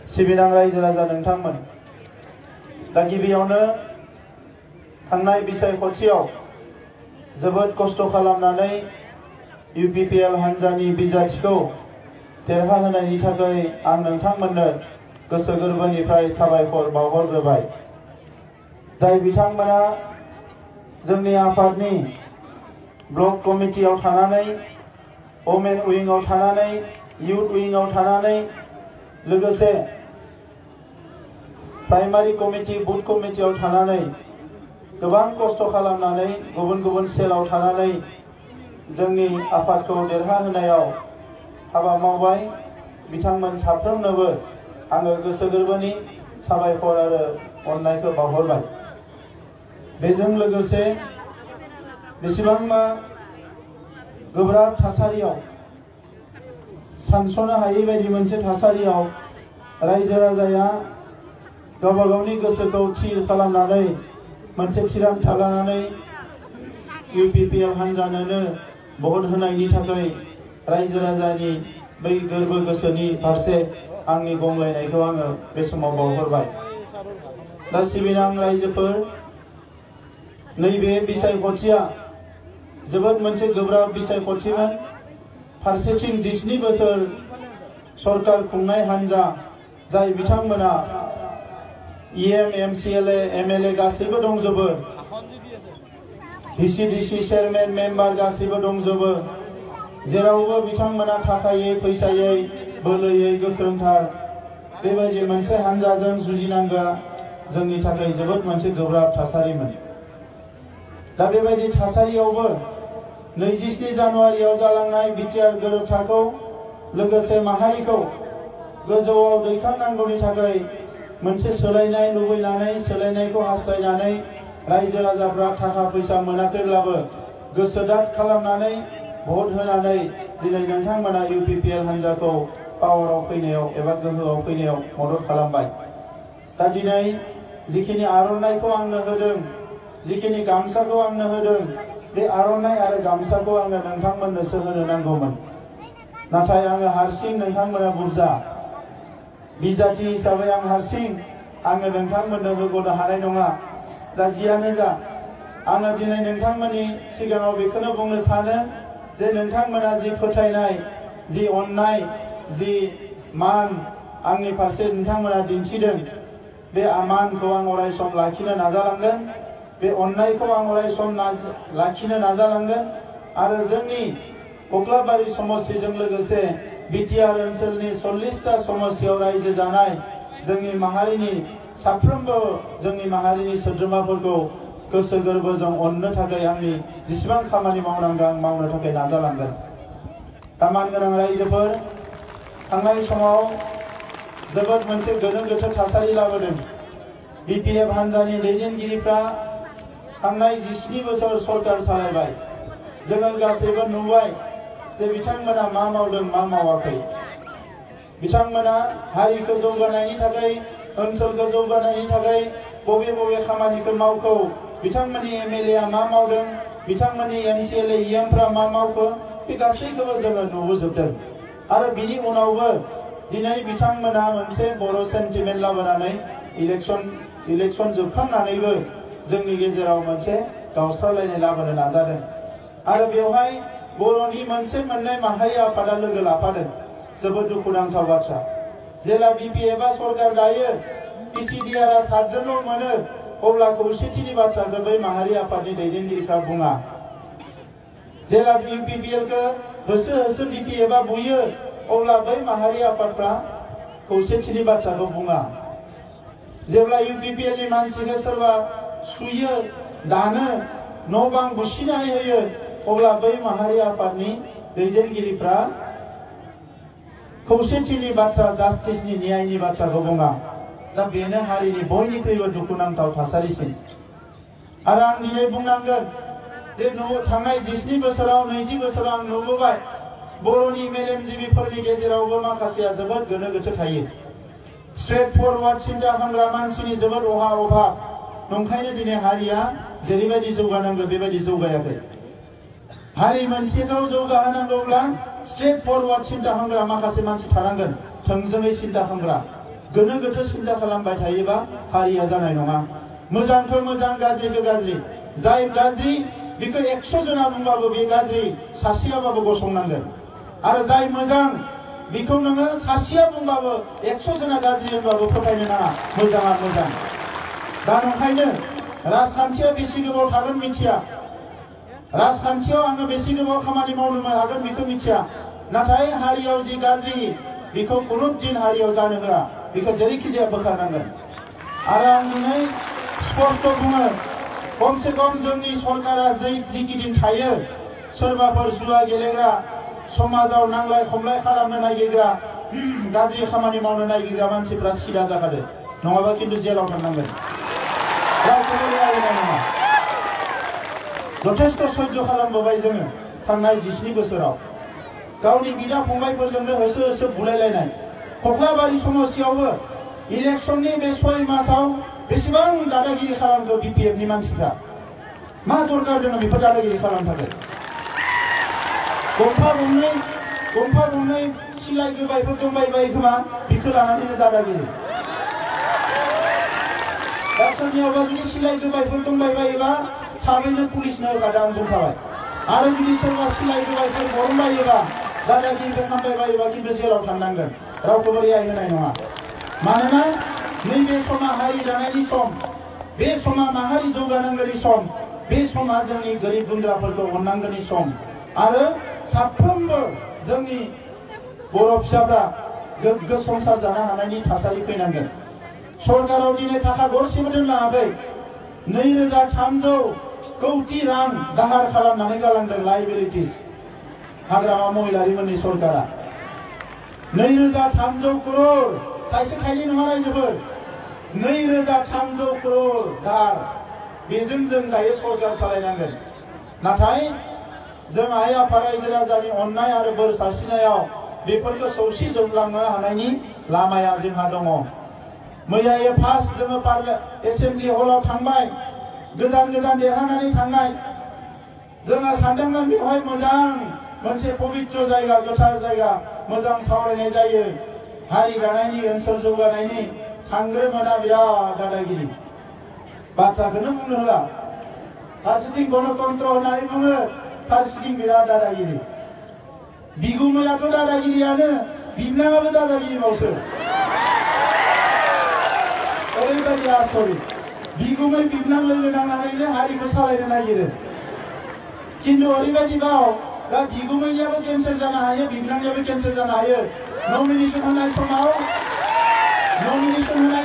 सिबिनां रायजो राजा नोंथांमोन, दा गिबियावनो थांनाय बिसायख'थियाव जोबोद खस्थ' खालामनानै UPPL हान्जानि बिजाथिखौ देरहाहोनायनि थाखाय आं नोंथांमोननो गोसो गोरबोनिफ्राय साबायखर बावहरग्रोबाय। जाय बिथांमोना जोंनि आफादनि ब्लक कमिटियाव थानानै, वमेन उइंआव थानानै, इउथ उइंआव थानानै, लोगोसे प्राइमारि कमिटि, बुथ कमिटियाव थानानै गोबां खस्थ' खालामनानै गुबुन गुबुन सेलाव थानानै जोंनि आफादखौ देरहाहोनायाव हाबा मावबाय। बिथांमोन साफ्रोमनोबो आङो गोसो गोरबोनि साबायखर आरो अननायखौ बावहरबाय। बेजों लोगोसे बेसेबांबा गोब्राब थासारियाव, सानस'नो हायै बायदि मोनसे थासारियाव रायजो राजाया गावबा गावनि गोसोखौ थि खालामनानै मोनसे थिरांथा लानानै UPPL हान्जानोनो भट होनायनि थाखाय रायजो राजानि बै गोरबो गोसोनि फारसे आंनि गंग्लायनायखौ आङो बे समाव बावहरबाय। दा सिबिनां रायजोफोर, नैबे बिसायख'थिया जोबोद मोनसे गोब्राब बिसायख'थिमोन। फारसेथिं 19 बोसोर सरकार खुंनाय हान्जा, जाय बिथांमोना EM, MCLA, MLA गासैबो दंजोबो, VCDC चेयारमेन मेम्बार गासैबो दंजोबो, जेरावबो बिथांमोना थाखायै फैसायै बोलोयै गोख्रोंथार। बेबायदि मोनसे हान्जाजों जुजिनांगौआ जोंनि थाखाय जोबोद मोनसे गोब्राब थासारिमोन। दा बेबायदि थासारियावबो 27 जानुवारियाव जालांनाय बिटिआर गोरोबथाखौ लोगोसे माहारिखौ गोजौआव दैखांनांगौनि थाखाय मोनसे सोलायनाय लुबैनानै, सोलायनायखौ हास्थायनानै रायजो राजाफ्रा थाखा फैसा मोनाखैब्लाबो गोसोदाद खालामनानै भट होनानै दिनै नोंथांमोना UPPL हान्जाखौ पावाराव फैनायाव एबा गोहोआव फैनायाव मदद खालामबाय। दा दिनै जिखिनि आर'नाइखौ आंनो होदों, जिखिनि गामसाखौ आंनो होदों, बे आर'नाइ आरो गामसाखौ आङो नोंथांमोननोसो होनो नांगौमोन। नाथाय आङो हारसिं, नोंथांमोना बुरजा, बिजाथि हिसाबै आं हारसिं आङो नोंथांमोननो होग'नो हानाय नङा। दा जियानो जा, आङो दिनै नोंथांमोननि सिगाङाव बेखौनो बुंनो सानो जे नोंथांमोना जि फोथायनाय, जि अननाय, जि मान आंनि फारसे नोंथांमोना दिन्थिदों, बे मानखौ आं अराय सम लाखिनो नाजालांगोन। बे अननायखौ आं अराय सम लाखिनो नाजालांगोन। आरो जोंनि कक्लाबारि समष्टिजों लोगोसे बिटिआर ओनसोलनि 40टा समष्टियाव रायजो जानाय जोंनि माहारिनि साफ्रोमबो जोंनि माहारिनि सोद्रोमाफोरखौ गोसो गोरबोजों अननो थाखाय आंनि जेसेबां खामानि मावनांगौ आं मावनो थाखाय नाजालांगोन। दा मानगोनां रायजोफोर, थांनाय समाव जोबोद मोनसे गोनो गोथो थासारि लाबोदों। BPF हान्जानि दैदेनगिरिफ्रा थांनाय 19 बोसोर सरकार सालायबाय। जोङो गासैबो नुबाय जे बिथांमोना मा मावदों, मा मावाखै। बिथांमोना हारिखौ जौगानायनि थाखाय, ओनसोलखौ जौगानायनि थाखाय बबे बबे खामानिखौ मावखो, बिथांमोननि MLA आ मा मावदों, बिथांमोननि MCLA EMफ्रा मा मावखो, बे गासैखौबो जोङो नुबोजोबदों। आरो बिनि उनावबो दिनै बिथांमोना मोनसे बर' सेन्टिमेन्ट लाबोनानै इलेक्सन जोबखांनानैबो जोंनि गेजेराव मोनसे गावस्रालायनाय लाबोनो नाजादों। आरो बेवहाय बर'नि मोनसे मोननै माहारि आफादा लोगो लाफादों। जोबोद दुखुनांथाव बाथ्रा। जेला BPFआ सरकार दायो, PCDRआ 7 जनल' मोनो, अब्ला खौसेथिनि बाथ्राखौ बै माहारि आफादनि दैदेनगिरिफ्रा बुङा। जेला UPPLखौ होसो होसो BPFआ बुयो, अब्ला बै माहारि आफादफ्रा खौसेथिनि बाथ्राखौ बुङा। जेब्ला UPPLनि मानसिखौ सोरबा सुयो, दानो, न' बां बुसिनानै होयो, अब्ला बै माहारि आफादनि दैदेनगिरिफ्रा खौसेथिनि बाथ्रा, जास्टिसनि, न्यायनि बाथ्राखौ बुङा। दा बेनो हारिनि बयनिख्रुइबो दुखुनांथाव थासारिसिन। आरो आं दिनै बुंनांगोन जे थांनाय 19 बोसोराव, 20 बोसोराव आं नुबोबाय बर'नि मेलेमजिबिफोरनि गेजेरावबो माखासेया जोबोद गोनो गोथो थायो। स्ट्रेट फरवार्ड सिन्था खालामग्रा मानसिनि जोबोद अभाब। नंखायनो दिनै हारिया जेरैबायदि जौगानांगौ बेबायदि जौगायाखै। हारि मोनसेखौ जौगाहोनांगौब्ला स्ट्रेट फरवार्ड सिन्था खालामग्रा माखासे मानसि थानांगोन, थोंजोङै सिन्था खालामग्रा। गोनो गोथो सिन्था खालामबाय थायोबा हारिया जानाय नङा। मोजांखौ मोजां, गाज्रिखौ गाज्रि। जाय गाज्रि बेखौ 100 जना बुंबाबो बे गाज्रि सासेयाबाबो गसंनांगोन। आरो जाय मोजां बेखौ नोङो सासेया बुंबाबो 100 जना गाज्रि होनबाबो फोथायनो नाङा, मोजाङा मोजां। दा नंखायनो राजखान्थिया बेसे गोबाव थागोन मिथिया, राजखान्थियाव आङो बेसे गोबाव खामानि मावनो हागोन बेखौ मिथिया, नाथाय हारियाव जि गाज्रि बेखौ खुनु दिन हारियाव जानो होआ, बेखौ जेरैखि जाया बोखारनांगोन। आरो आं दिनै स्पष्ट बुङो, खमसे खम जोंनि सरकारा जिखि दिन थायो सोरबाफोर जुवा गेलेग्रा, समाजाव नांलाय खमलाय खालामनो नागिरग्रा, गाज्रि खामानि मावनो नागिरग्रा मानसिफ्रा सिदा जाखादो, नङाबा खिन्थु जेलाव थांनांगोन। रावखौबो रेहाय होनाय नङा। जथेस्थ सह्य खालामबोबाय जोङो थांनाय 17 बोसोराव। गावनि बिदा फंबायफोरजोंनो होसो होसो बुलायलायनाय। कख्लाबारि समस्तियावबो इलेक्शननि बे 6 मासाव बेसेबां दादागिरि खालामखो बिपिएफनि मानसिफ्रा। मा दरकार दङ बेफोर दादागिरि खालामनो थाखाय? गंफा गंनै सिलाइ गोबायफोर दंबायबायो खोमा, बेखौ लानानैनो दादागिरि। दा सोरनियावबा जुदि सिलाइ गोबायफोर दंबायबायोबा थाबैनो पुलिसनो होखादों, आं बुंखाबाय। आरो जुदि सोरबा सिलाइ गोबायफोर बरनबायोबा, दादागिरि खालामबायबायोबा खिन्थु जेलाव थांनांगोन, रावखौबो रेहाय होनाय नङा। मानोना नैबे समा हारि दानायनि सम, बे समा माहारि जौगानांगौनि सम, बे समा जोंनि गोरिब गुन्द्राफोरखौ अननांगौनि सम। आरो साफ्रोमबो जोंनि बर' फिसाफ्रा गोग्गो संसार जानो हानायनि थासारि फैनांगोन। सरकाराव दिनै थाखा गरसेबो दोनलाङाखै। 2300 कौटि रां दाहार खालामनानै गालांदों लाइबिलिटिस हाग्रामा महिलारिमोननि सरकारा। 2300 करोड़, थाइसे थाइनै नङा रायजोफोर, 2300 करोड़ दाहार। बेजों जों दायो सरकार सालायनांगोन। नाथाय जों आइ आफा रायजो राजानि अननाय आरो बोर सारस्रिनायाव बेफोरखौ सौसिजोबलांनो हानायनि लामाया जोंहा दङ। मैयायो फार्स्ट जोङो एसेम्बलि हलाव थांबाय, गोदान देरहानानै थांनाय। जोङो सानदोंमोन बेवहाय मोजां मोनसे पवित्र जायगा, गोथार जायगा, मोजां सावरायनाय जायो हारि दानायनि, ओनसोल जौगानायनि। थांग्रोमोना बिराद दादागिरि, बाथ्राखौनो बुंनो होआ। फारसेथिं गणतन्त्र होननानै बुङो, फारसेथिं बिराद दादागिरि। बिगुमायाथ' दादागिरियानो, बिबनाङाबो दादागिरिबावसो। ओरैबायदि आसरित, बिगुमै बिबनां लोगो नांनानैनो हारिखौ सालायनो नागिरो। खिन्थु ओरैबायदि बाव, दा बिगुमैनियाबो केन्सेल जानो हायो, बिबनांनियाबो केन्सेल जानो हायो। नमिनेशन होनाय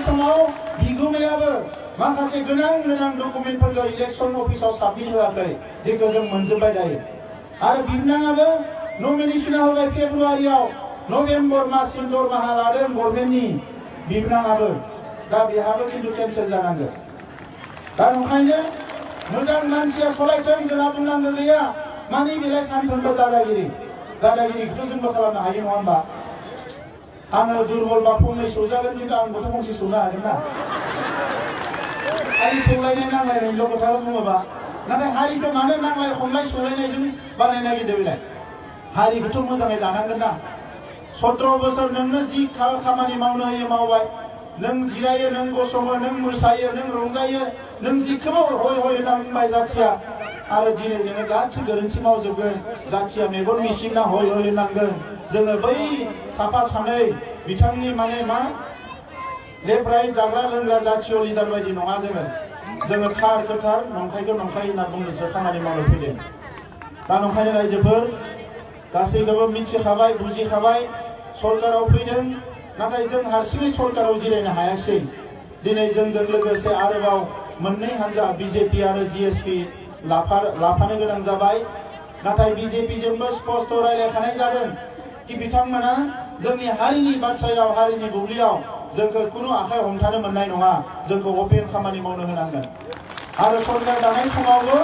समाव बिगुमैयाबो माखासे गोनां डकुमेन्टफोरखौ इलेक्शन अफिसाव साबमिट होआखै, जेखौ जों मोनजोब्बाय दायो। आरो बिबनाङाबो नमिनेशना होबाय फेब्रुवारियाव, नभेम्बर माससिम दरमाहा लादों गभर्नमेन्टनि बिबनाङाबो। दा बेहाबो खिन्थु केन्सेल जानांगोन। दा ओंखायनो मोजां मानसिया सलायथों, जोंहा बुंनांगौ गैया। मानि बेलाय सानफ्रोमबो दादागिरिखौथ' जोंबो खालामनो हायो, नङा होमबा? आङो दुरबलबा फंनै सौजागोन, खिन्थु आंबोथ' फंसे सौनो हागोन ना। हारि सौलायनाय नांलायनायल' खोथा बुङोबा, नाथाय हारिखौ मानो नांलाय खमलाय सौलायनायजों बानायनो नागिरदों बेलाय? हारिखौथ' मोजाङै लानांगोन ना। 17 बोसोर नोंनो जि खामानि मावनो होयो मावबाय, नों जिरायो, नों गसङो, नों मोसायो, नों रंजायो, नों जिखौबो हय हय होनना बुंबाय जाथिया। आरो दिनै नोङो गासै गोरोन्थि मावजोबगोन, जाथिया मेगन मिसिबना हय हय होनांगोन। जोङो बै साफा सानै बिथांनि माने मा लेफ्ट जाग्रा लोंग्रा जाथिय लिडार बायदि नङा। जोङो थारखौ थार, नंखायखौ नंखाय होनना बुंनोसो खामानि मावनो फैदों। दा नंखायनो रायजोफोर गासैखौबो मिथिखाबाय, बुजिखाबाय, सरकाराव फैदों। नाथाय जों हारसिङै सरकाराव जिरायनो हायाखै। दिनै जोंजों लोगोसे आरोबाव मोननै हान्जा बिजेपि आरो जिएसपि लाफानो गोनां जाबाय। नाथाय बिजेपिजोंबो स्पष्ट रायलायखानाय जादों कि बिथांमोना जोंनि हारिनि बाथ्रायाव, हारिनि बुब्लियाव जोंखौ खुनु आखाइ हमथानो मोननाय नङा, जोंखौ अपेन खामानि मावनो होनांगोन। आरो सरकार दानाय समावबो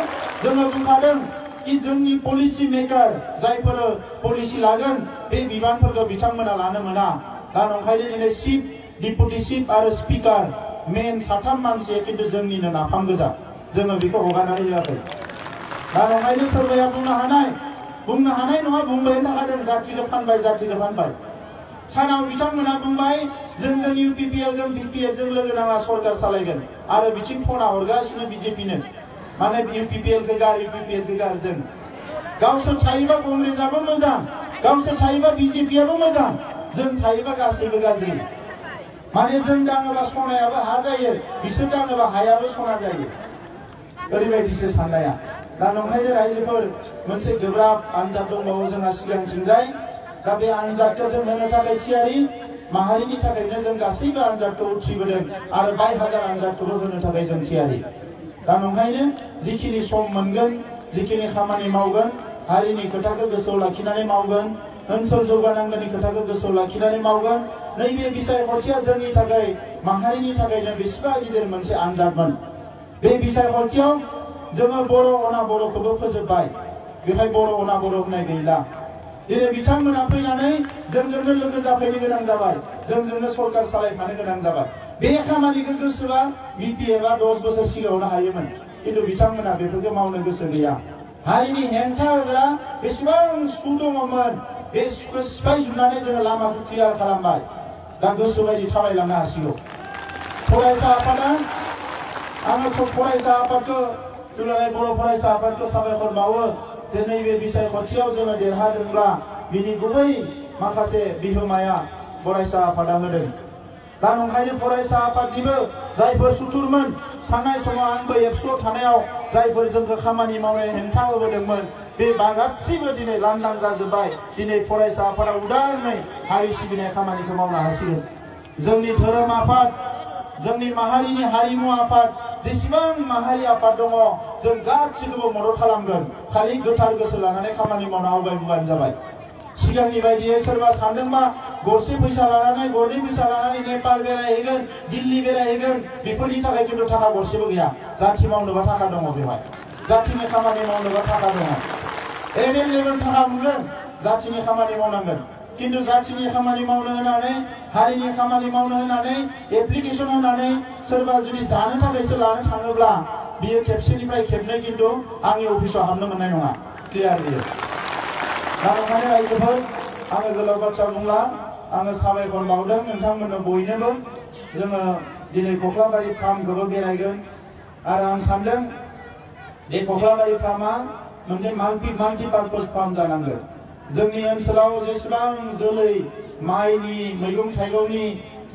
जोङो बुंखादों कि जोंनि पलिसि मेकार जायफोर पलिसि लागोन बे बिबानफोरखौ बिथांमोना लानो मोना। दा नंखायनो दिनै चिफ, डिपुटि चिफ आरो स्पिकार मेन 3 मानसिया खिन्थु जोंनिनो नाफाम गोजा, जोङो बेखौ हगारनानै होआखै। दा नंखायनो सोरबाया बुंनो हानाय नङा, बुंबायानो थाखादों जाथिखौ फानबाय। सानाव बिथांमोना बुंबाय जों UPPL जों BPF जों लोगो नांना सरकार सालायगोन आरो बिथिं फना हरगासिनो BJP नो माने UPPL खौ गार UPPL खौ गार जों गावसोर थायोबा कंग्रेसआबो मोजां गावसोर थायोबा BJP आबो मोजां जों थायोबा गासैबो गाज्रि माने जों दाङोबा सनायाबो हा जायो बिसोर दाङोबा हायाबो सना जायो ओरैबायदिसो साननाया दा नंखायनो रायजोफोर मोनसे गोब्राब आनजाद दंबावो जोंहा सिगांथिंजाय दा बे आनजादखौ जों होनो थाखाय थियारि माहारिनि थाखायनो जों गासैबो आनजादखौ उथ्रिबोदों आरो 22,000 आनजादखौबो होनो थाखाय जों थियारि दा नंखायनो जिखिनि सम मोनगोन जिखिनि खामानि मावगोन हारिनि खोथाखौ गोसोआव लाखिनानै मावगोन ओनसोल जौगानांगौनि खोथाखौ गोसोआव लाखिनानै मावगोन नैबे बिसायख'थिया जोंनि थाखाय माहारिनि थाखायनो बेसेबा गिदिर मोनसे आनजादमोन बे बिसायख'थियाव जोङो बर' अना बर'खौबो फोजोबबाय बेहाय बर' अना बर' होननाय गैला दिनै बिथांमोना फैनानै जोंजोंनो लोगो जाफैनो गोनां जाबाय जोंजोंनो सरकार सालायफानो गोनां जाबाय बे खामानिखौ गोसोबा BPF आ 10 बोसोर सिगाङावनो हायोमोन खिन्थु बिथांमोना बेफोरखौ मावनो गोसो गैया हारिनि हेंथा होग्रा बेसेबां सु दङमोन बे सुखौ सिफायजोबनानै जोङो लामाखौ क्लियार खालामबाय दा गोसोबायदि थाबायलांनो हासिगौ फरायसा आफादा आङो फरायसा आफादखौ दुलाराय बर' फरायसा आफादखौ साबायखर बावो जे नैबे बिसायख'थियाव जोङो देरहादोंब्ला बिनि गुबै माखासे बिहोमाया फरायसा आफादा होदों दा नंखायनो फरायसा आफादनिबो जायफोर सुथुरमोन थांनाय समाव आंबो एबसुआव थानायाव जायफोर जोंखौ खामानि मावनाय हेंथा होबोदोंमोन बे गासैबो दिनै लांदां जाजोब्बाय दिनै फरायसा आफादा उदाङै हारि सिबिनाय खामानिखौ मावनो हासिगोन जोंनि धोरोम आफाद जोंनि माहारिनि हारिमु आफाद जेसेबां माहारि आफाद दङ जों गासिखौबो मदद खालामगोन खालि गोथार गोसो लानानै खामानि मावनो आवगायबोबानो जाबाय सिगांनि बायदियै सोरबा सानदोंबा गरसे फैसा लानानै गरनै फैसा लानानै नेपाल बेरायहैगोन दिल्ली बेरायहैगोन बेफोरनि थाखाय खिन्थु थाखा गरसेबो गैया जाथि मावनोबा थाखा दङ बेवहाय जाथिनि खामानि मावनोबा थाखा दङ एभेलेबेल थाखा मोनगोन जाथिनि खामानि मावनांगोन किन्तु जाथिनि खामानि मावनो होनानै हारिनि खामानि मावनो होनानै एप्लिकेसन होनानै सोरबा जुदि जानो थाखायसो लानो थाङोब्ला बियो खेबसेनिफ्राय खेबनै किन्तु आंनि अफिसाव हाबनो मोननाय नङा क्लियार बियो दा ओंखायनो रायजोफोर आङो गोलाव बाथ्रा बुंला आङो साबायखर बावदों नोंथांमोननो बयनोबो जोङो दिनै कख्लाबारि फार्मखौबो बेरायगोन आरो आं सानदों बे कख्लाबारि फार्मा मोनसे माल्टिपार्पस फार्म जानांगोन जोंनि ओनसोलाव जेसेबां जोलै माइनि मैगं थाइगंनि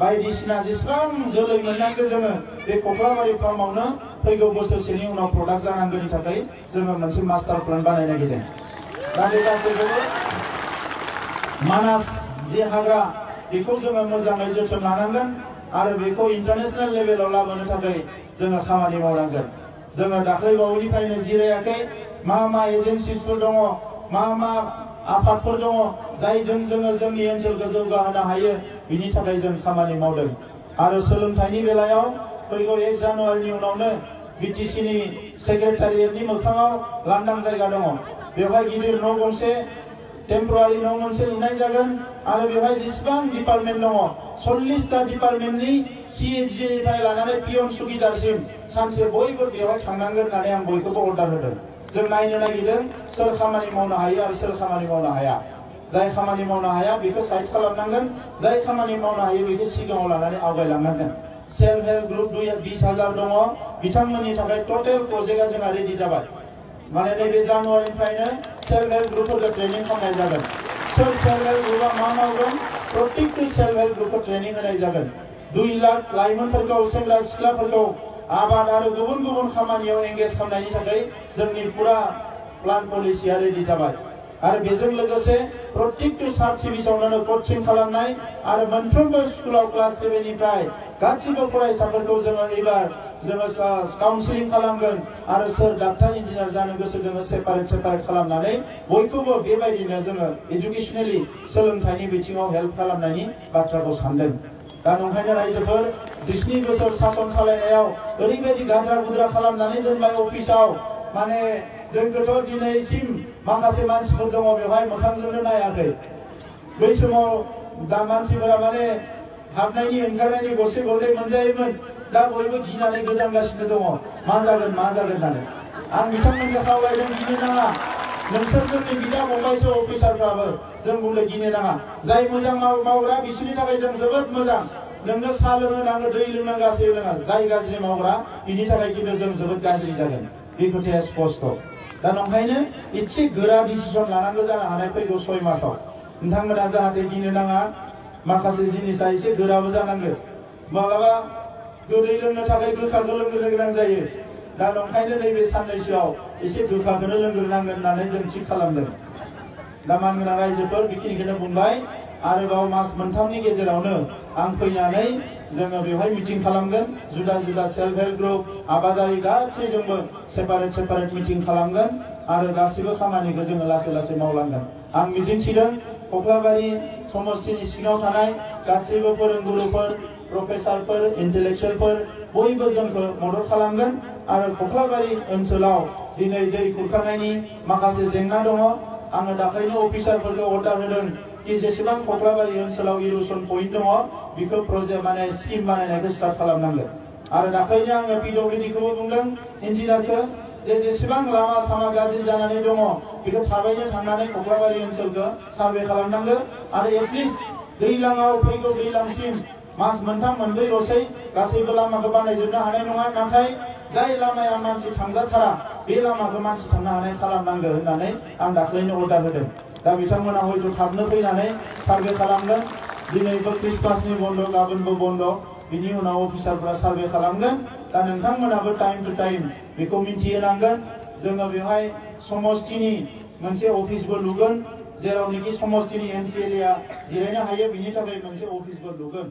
बायदिसिना जेसेबां जोलै मोननांगौ जोङो बे कख्लाबारि फार्मावनो फैगौ बोसोरसेनि उनाव प्रडाक्ट जानांगौनि थाखाय जोङो मोनसे मास्टार प्लान बानायनो नागिरदों दा बे गासैखौबो मानास जे हाग्रा बेखौ जोङो मोजाङै जोथोन लानांगोन आरो बेखौ इन्टारनेशनेल लेभेलाव लाबोनो थाखाय जोङो खामानि मावनांगोन जोङो दाख्लै बावैनिफ्रायनो जिरायाखै मा एजेन्सिफोर दङ मा आफादफोर दङ जायजों जोङो जोंनि ओनसोलखौ जौगाहोनो हायो बिनि थाखाय जों खामानि मावदों आरो सोलोंथाइनि बेलायाव फैगौ 1 जानुवारिनि उनावनो BTCनि सेक्रेटारियेटनि मोखाङाव लांदां जायगा दङ बेवहाय गिदिर न' गंसे टेम्परारि न' मोनसे लुनाय जागोन आरो बेवहाय जेसेबां डिपार्टमेन्ट दङ 40टा डिपार्टमेन्टनि CHG निफ्राय लानानै पियन सुगिदारसिम सानसे बयबो बेवहाय थांनांगोन होननानै आं बयखौबो अर्डार होदों जों नायनो नागिरदों सोर खामानि मावनो हायो आरो सोर खामानि मावनो हाया जाय खामानि मावनो हाया बेखौ साइड खालामनांगोन जाय खामानि मावनो हायो बेखौ सिगाङाव लानानै आवगायलांनांगोन सेल्फ हेल्प ग्रुप 20,000 दङ बिथांमोननि थाखाय टोटेल प्रजेक्टआ जोंहा रेडि जाबाय माने नैबे जानुवारिनिफ्रायनो सेल्फ हेल्प ग्रुपफोरखौ ट्रेनिं खालामनाय जागोन सोर सेल्फ हेल्प ग्रुपआ मा मावगोन प्रत्येकटी सेल्फ हेल्प ग्रुपखौ ट्रेनिं होनाय जागोन 2 लाख लाइमोनफोरखौ सेंग्रा सिख्लाफोरखौ आबाद आरो गुबुन गुबुन खामानियाव एंगेज खालामनायनि थाखाय जोंनि पुरा प्लान पलिसिया रेडि जाबाय आरो बेजों लोगोसे प्रत्येकटी साब डिभिजनावनो कोचिं खालामनाय आरो मोनफ्रोमबो स्कुलाव क्लास 7 निफ्राय गासिबो फरायसाफोरखौ जोङो एबार जोङो काउन्सिलिं खालामगोन आरो सोर डाक्टार इन्जिनियार जानो गोसो दङ सेपारेट खालामनानै बयखौबो बेबायदिनो जोङो एजुकेशनेलि सोलोंथाइनि बिथिङाव हेल्प खालामनायनि बाथ्राखौ सानदों दा नंखायनो रायजोफोर 17 बोसोर सासन सालायनायाव ओरैबायदि गाद्रा गुद्रा खालामनानै दोनबाय अफिसाव माने जोंखौथ' दिनैसिम माखासे मानसिफोर दङ बेवहाय मोखांजोंनो नायाखै बै समाव दा मानसिफोरा माने हाबनायनि ओंखारनायनि गरसे गरनै मोनजायोमोन दा बयबो गिनानै गोजांगासिनो दङ मा जागोन होननानै आं बिथांमोनखौ खावलायदों गिनो नाङा नोंसोर जोंनि बिदा फंबायसो अफिसारफ्राबो जों बुंनो गिनो नाङा जाय मोजां मावग्रा बिसोरनि थाखाय जों जोबोद मोजां नोंनो साहा लोंनो नाङो दै लोंनां गासैबो लोङा जाय गाज्रि मावग्रा बिनि थाखाय खिन्थु जों जोबोद गाज्रि जागोन बे खोथाया स्पष्ट दा नंखायनो एसे गोरा डिसिसन लानांगौ जानो हानाय फैगौ 6 मासाव नोंथांमोना जाहाथे गिनो नाङा माखासे जिनिसा एसे गोराबो जानांगौ माब्लाबा गोदै लोंनो थाखाय गोखाखौ लोंनो गोनां जायो दा नंखायनो नैबे साननैसोआव एसे गोखाखौनो लोंग्रोनांगोन होननानै जों थिग खालामदों दा मानगोनां रायजोफोर बेखिनिखौनो बुंबाय आरोबाव मास मोनथामनि गेजेरावनो आं फैनानै जोङो बेवहाय मिटिं खालामगोन जुदा जुदा सेल्फ हेल्प ग्रुप आबादारि गासैजोंबो सेपारेट मिटिं खालामगोन आरो गासैबो खामानिखौ जोङो लासै लासै मावलांगोन आं मिजिंथिदों कक्लाबारि समष्टिनि सिङाव थानाय गासैबो फोरोंगुरुफोर प्रफेसारफोर इन्टेलेक्सुवेलफोर बयबो जोंखौ मदद खालामगोन आरो कक्लाबारि ओनसोलाव दिनै दै खुरखानायनि माखासे जेंना दङ आङो दाख्लैनो अफिसारफोरखौ अर्डार होदों कि जेसेबां कक्लाबारि ओनसोलाव इरुसन पइन्ट दङ बेखौ प्रजेक्ट माने स्किम बानायनायखौ स्टार्ट खालामनांगोन आरो दाख्लैनो आङो पिडब्लिउडीखौबो बुंदों इन्जिनियारखौ जेसेबां लामा सामा गाज्रि जानानै दङ बेखौ थाबैनो थांनानै कक्लाबारि ओनसोलखौ सार्भे खालामनांगौ आरो एटलिस्ट दैज्लाङाव फैगौ दैज्लांसिम मास मोनथाम मोनब्रैल'सै गासैबो लामाखौ बानायजोबनो हानाय नङा नाथाय जाय लामाया मानसि थांजाथारा बे लामाखौ मानसि थांनो हानाय खालामनांगौ होननानै आं दाख्लैनो अर्डार होदों दा बिथांमोना हयथ' थाबनो फैनानै सार्भे खालामगोन दिनैबो क्रिसमासनि बन्द गाबोनबो बन्द बिनि उनाव अफिसारफोरा सार्भे खालामगोन दा नोंथांमोनाबो टाइम टु टाइम बेखौ मिन्थिहोनांगोन जोङो बेवहाय समष्टिनि मोनसे अफिसबो लुगोन जेरावनोखि समष्टिनि MCLA जिरायनो हायो बिनि थाखाय मोनसे अफिसबो लुगोन